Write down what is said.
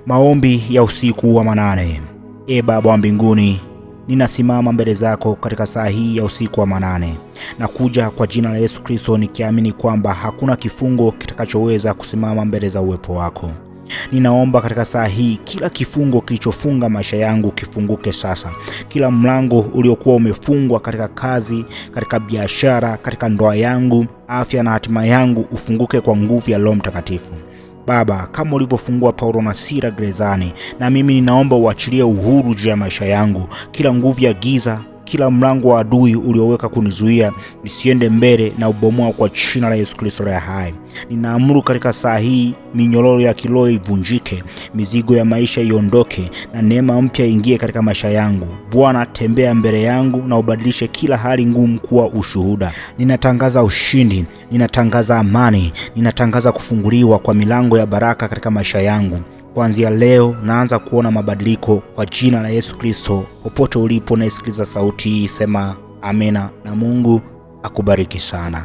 Maombi ya usiku wa manane. E Baba wa mbinguni, ninasimama mbele zako katika saa hii ya usiku wa manane. Nakuja kwa jina la Yesu Kristo nikiamini kwamba hakuna kifungo kitakachoweza kusimama mbele za uwepo wako. Ninaomba katika saa hii kila kifungo kilichofunga maisha yangu kifunguke sasa. Kila mlango uliokuwa umefungwa katika kazi, katika biashara, katika ndoa yangu, afya na hatima yangu ufunguke kwa nguvu ya Roho Mtakatifu. Baba, kama ulivyofungua Paulo na Sila gerezani, na mimi ninaomba uachilie uhuru juu ya maisha yangu. Kila nguvu ya giza, kila mlango wa adui ulioweka kunizuia nisiende mbele na ubomoa kwa jina la Yesu Kristo aliye hai. Ninaamuru katika saa hii minyororo ya kiroho ivunjike, mizigo ya maisha iondoke na neema mpya ingie katika maisha yangu. Bwana, tembea mbele yangu na ubadilishe kila hali ngumu kuwa ushuhuda. Ninatangaza ushindi, ninatangaza amani, ninatangaza kufunguliwa kwa milango ya baraka katika maisha yangu. Kuanzia leo naanza kuona mabadiliko kwa jina la Yesu Kristo. Popote ulipo naisikiliza sauti hii, sema amena, na Mungu akubariki sana.